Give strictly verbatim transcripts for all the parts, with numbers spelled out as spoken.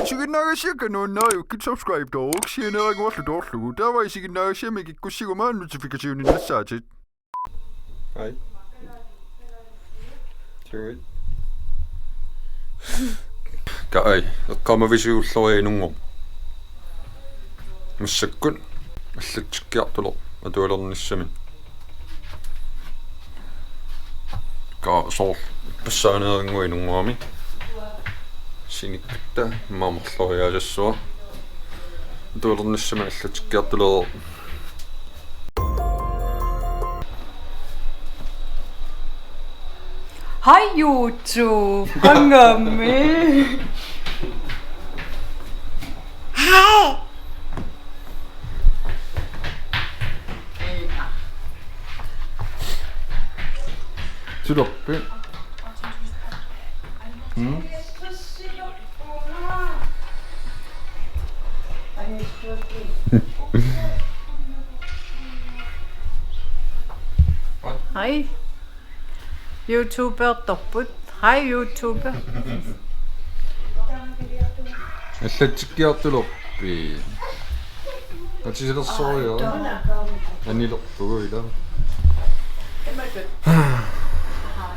Isiginnaagassiakka nuannariukkit subscribe-tooruk sianeeraguarlu toorlugu. Taava isiginnaagassiami kikkussiguma notification-innassaatit. Hej. Tui. Kaj, eqqaamavisiuk ulloriaq inunngormat? Massakkut allatsikkiartulerpoq atualernissamik. Kaj soorlu ippassaaneerannguaq inunngorami. Sinikkutta immaqa marloriaasassua. Atualernissamik allatsikkiartulereerpoq. Hej YouTube, qangammi. Hej. Suloqpi. Mm. Hej. YouTubertorput. Hej, YouTube. Allatsikkiartulerpit? Qatisalersorujoq. Anilerpugut ila.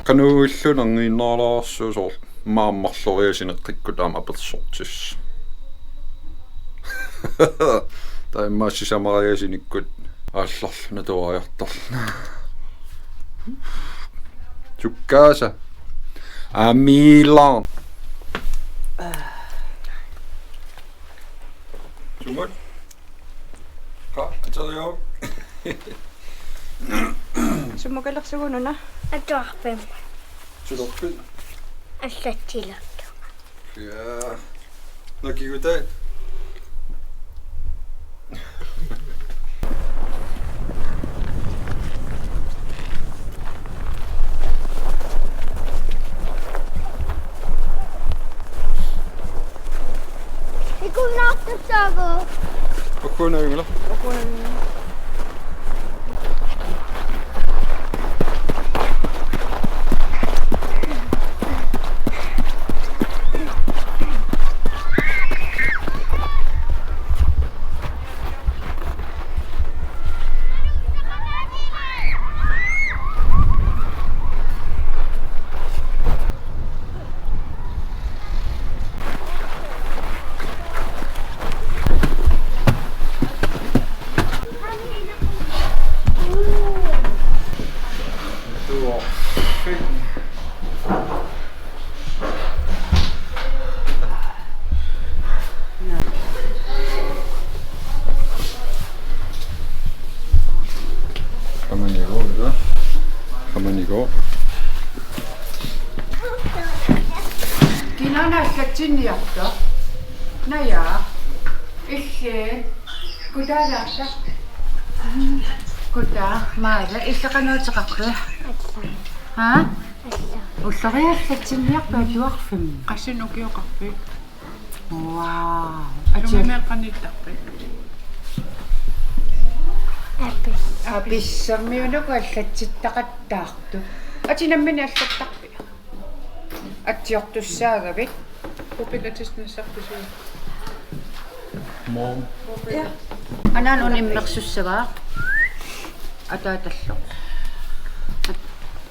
Qanoq ililluni nangiinnaralaarsuusoq. Immaqa marloriaasineqqikkut aamma apersortissaq. Taava immaqa sisamariaasinikkut aallarluni atuariartorluni. Sukkaasa. Amiilaarn. Sumut. Qa, ateriaruk. Sumut kalersugununa? Atuarpimma. Suloqpi? Allatsilertu. Ja. Nakigutai. Ikunnaartussaagut. Ukkuunavingula. Ukkuunavingula. Qamanigo, ja. Qamanigo. Kinaana allatsinniartoq? Naja. Illit. Kutaalaarta. Kutaa, maala, illit qanoq ateqarpit? Ha? Ulloriaq allatsinniarpit atuarfimmi? Qassinik ukioqarpit? Wow. Atia. Sumimeeqqanittarpit? Apis. Apissermiunuku allatsittaqattaartut. Atia nammineq allattarpit? Atsiortussaagavit? Puupik atisnassarpisiuk? Mom. Ja. Anaana una immersussavaa. Ataatallu.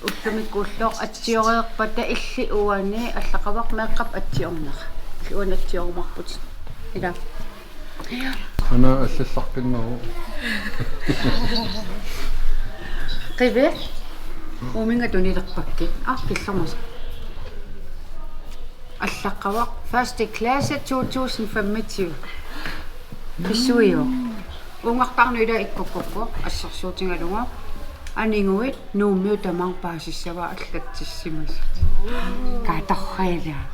Ullumikkut ulloq atsioreerpata illit uani allaqavaq meeqqap atsiornera. Illit uani atsiorumaarputit. Ila. Ana allallaqqinnagu. Qivi? Uuminnga tunilerpakkit. Ah, killormut. Allaqavaq første klasse to tusind femogtyve. Pissuiu. Uungartarnut ila ikkukkukku assersuutigalugu. Aniguit Nuummiut tamaanga paasissavaat allatsissimasut. Katorrailaa.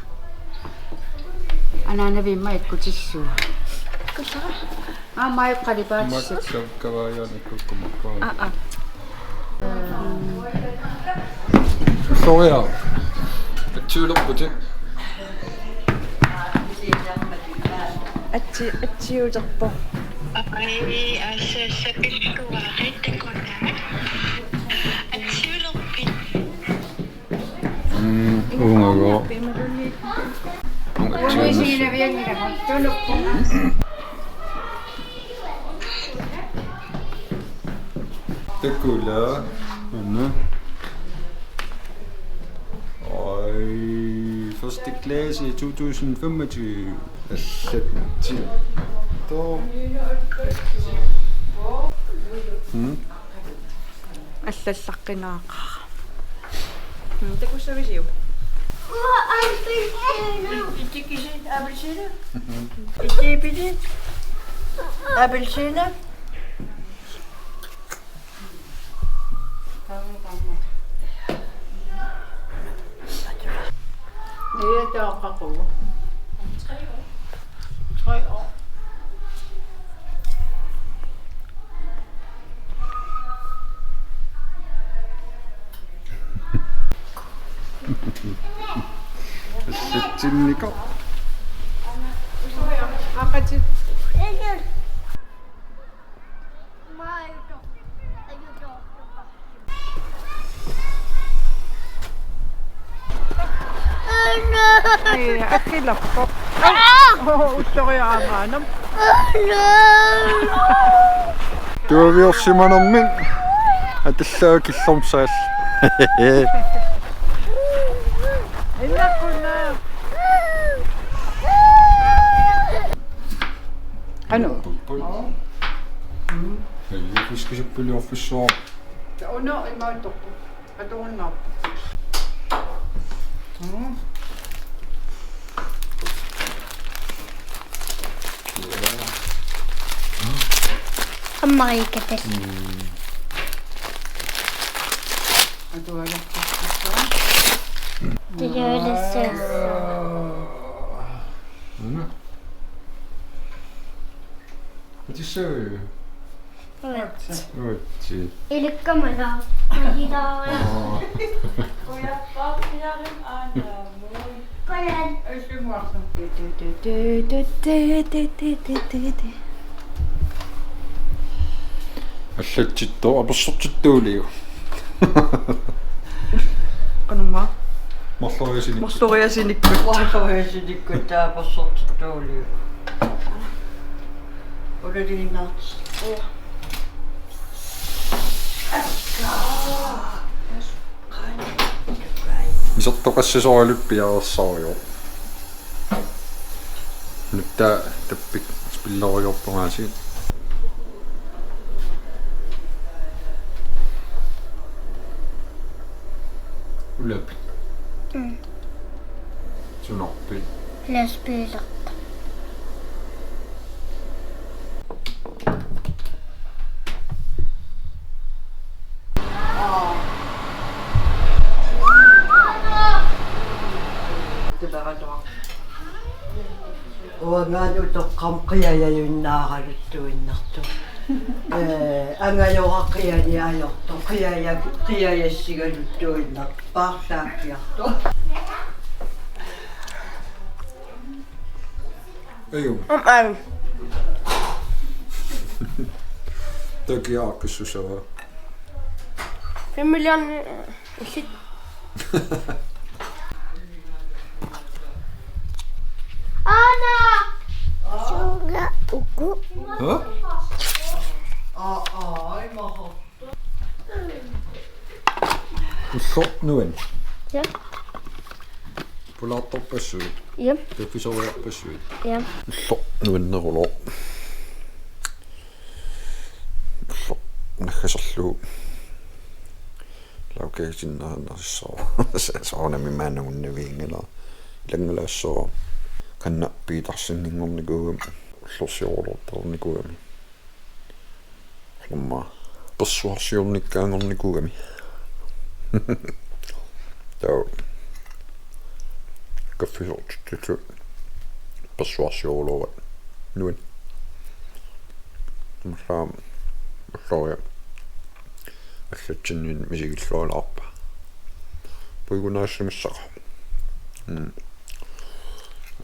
Anaanaviimma ikkutissua. Aamma ajoq qalipaatissat. Makka kavaajaani ikkukkumaarpaa. Aa, aa. Ulloriaq. Atsiulerputit? Atsi-, atsiulerpoq. Ai, assa, assa, pilluarit takunnga. Atsiulerpit? Mm, uungagu. Uunga atsiulerpoq. Takula. Anna. Oj, første klasse i to tusind femogtyve. Assetti. To. Mm. Allallaqqinaqaaq. Mm, takussavisiuk? Itsikisi appelsiina? Itsiipisi? Appelsiina? Ia, taaqaqugu. Tre år. Sitsinniko. Aqatit. Ii, akkilerpoq. Aa! Ulloriaamaanam. Tuaviorsimanermik atallaat killormut saalli. Ilakkuna. Anu. Ej, fiskisuppiliorfissuaq. Una imaattoq. Atuinnarpoq. Mm. Amarikatal. Mm. Atualerpassuaq. Tiluilissuaq. Una. Atissaviuk? Uatsi. Uatsi. Ilikkamala. Ajilaa. Aa. Ujaqqaarniarit aanaamut. Qujan. Asumuarnu. Allatsittoq apersortittuuliu. Qanumma. Marloriasunikkut. Marloriasunikkut. Marloriasunikkut apersortittuuliu. Ulaliinnaat. Isertoqassasoraluta piareersarpoq. Nuttaa tappik spilleriorpungaasiit. Ulapit. Mm. Sunaarpit? Lastbiilerput. Uangaanut utoqqami qiajajunnaaraluttuinnartoq. Ee, angajora qiani ajortoq, qiaja-, qiajassigaluttuinnartoq, paarlaakkiartoq. Aju. Om, am. Takiaqqissusava. Familien, øh, sit. Anna! Suga uku. Hå? Aa, aa, ei maha. Ulloq nuann. Ja. Pulaartorpassuit. Ja. Kaffisoriarpassuit. Ja. Ulloq nuanneruloq. Ulloq naggaserlugu. Lagkagetinneqarnissaq. Soorunami maannagunnavianngilaq. Ilanngullaassooq. Qanna Peterseninngornikuugami. Ullorsiorulortarnikuugami. Aamma persuarsiornikkaanngornikuugami. Taava kaffisortitut persuarsiorulooraat. Nuann. Aamma ulloriaq allatsinni misigillualaarpaa. Puigunaassimassaqaaq. Mm.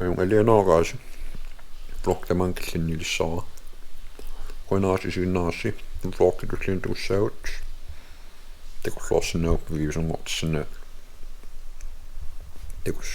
Ajunngilaq, alianaarasi. Vlog tamaanga killinnilissavara. Qujanaq isiginnaarassi. Vloggi tulliani takussaagut. Takulluarsinnaagukku videosanngortissinnaagit. Takuss.